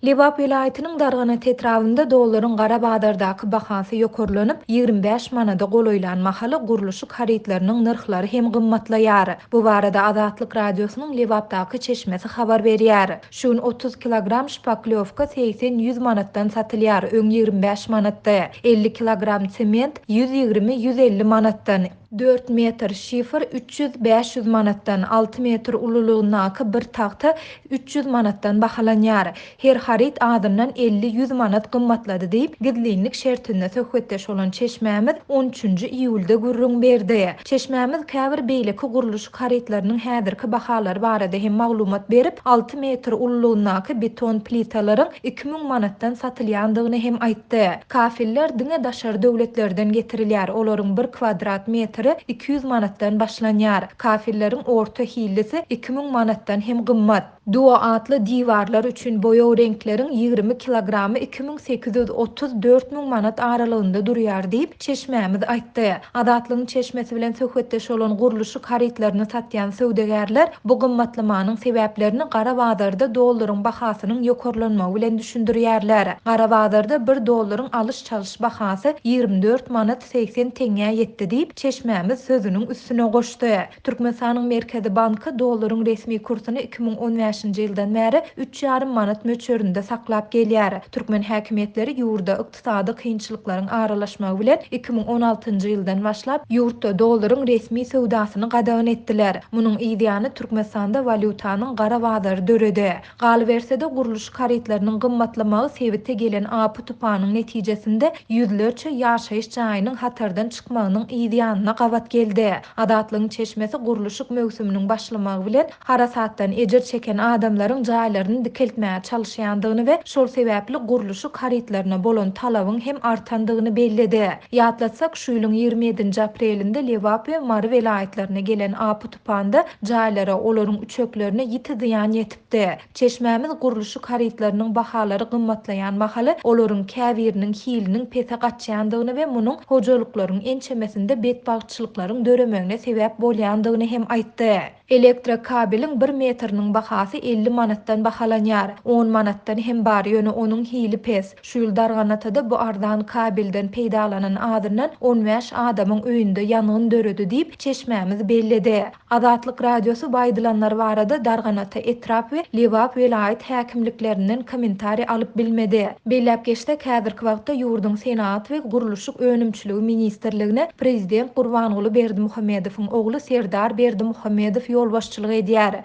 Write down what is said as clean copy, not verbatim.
Lebap welaýatynyň Darganat etrabynda dollaryň gara bazardaky bahasy ýokarlanyp, 25 manada golaýlan mahaly gurluşyk harytlarynyň nyrhlary hem gymmatlaýar. Bu barada Azatlyk Radiosynyň Lebapdaky çeşmesi habar berýär. Şu gün 30 kilogram şpaklýowka segsen-ýüz manatdan satylýar, öň 25 manatdy. 50 kilogram sement 120-150 manatdan. Dört metr şifr 300, 500 manatdan, alty metr ululygyndaky bir tagta 300 manatdan bahalanýar. Her haryt azyndan elli-ýüz manat gymmatlady diýip, gizlinlik şertinde söhbetdeş bolan çeşmämiz on üçünji iýulda gürrüň berdi. Çeşmämiz käbir beýleki gurluşyk harytlarynyň häzirki bahalary barada hem maglumat berip, alty metr ululygyndaky beton plitalaryň 2000 manatdan satylýandygyny hem aýtdy. Kafiller diňe daşary döwletlerden getirilýär, olaryň bir kwadrat metri 200 manatdan başlanýar. Kafelleriň orta hillisi 2000 manatdan hem gymmat. Duo atly diwarlar üçin boýag reňkleriň 20 kilogramy 2830, 4000 manat aralygynda durýar diýip, çeşmämiz aýtdy. Azatlygyň çeşmesi bilen söhbetdeş bolan gurluşyk harytlaryny satýan söwdagärler bu gymmatlamanyň sebäplerini gara bazarda dollaryň bahasynyň ýokarlanmagy bilen düşündirýärler. Gara bazarda bir dollaryň alyş-çalyş bahasy 24 manat 80 teňňä ýetdi diýip, çeşmämiz sözüniň üstüne goşdy. Türkmenistanyň Merkezi banky dollaryň resmi kursuny 2015-nji ýyldan bäri üç ýarym manat möçberinde saklap gelýär. Türkmen häkimiýetleri ýurda ykdysady kynçylyklaryň aralaşmagy bilen 2016-njy ýyldan başlap, ýurtda dollaryň resmi söwdasyny gadagan etdiler. Munuň yzýany Türkmenistanda walýutanyň gara bazary döredi. Galyberse-de, gurluşyk harytlarynyň gymmatlamagy sebite gelen apy-tupanyň netijesinde ýüzlerçe ýaşaýyş jaýynyň hatardan çykmagynyň yz ýanyna gabat geldi. Azatlygyň çeşmesi gurluşyk möwsüminiň başlamagy bilen harasatdan ejir çeken adamlaryň jaýlaryny dikeltmäge çalyşýandygyny we şol sebäpli gurluşyk harytlaryna bolan talabyň hem artandygyny belledi. Ýatlatsak, şu ýylyň 27-nji aprelinde Lebap we Mary welaýatlaryna gelen apy-tupanda jaýlara, olaryň üçeklerine ýiti zyýan ýetipdi. Çeşmämiz gurluşyk harytlarynyň bahalary gymmatlaýan mahaly olaryň käbiriniň hiliniň pese gaçýandygyny we munuň hojalyklaryň ençemesinde betbagtçylyklaryň döremegine sebäp bolýandygyny hem aýtdy. Elektrokabeliň bir metriniň bahasy 50 manatdan bahalanýar. On manatdan hem bar, ýöne onuň hili pes. Şu ýyl Darganatada bu arzan kabelden peýdalanan azyndan 15 adamyň öýünde ýangyn döredi diýip, çeşmämiz belledi. Azatlyk Radiosy bu aýdylanlar barada Darganata etrap we Lebap welaýat häkimliklerinden kommentariý alyp bilmedi. Belläp geçsek, häzirki wagtda ýurduň Senagat we gurluşyk önümçiligi ministrligine prezident Gurbanguly Berdimuhamedowyň ogly Serdar Berdimuhamedow ýolbaşçylyk edýär.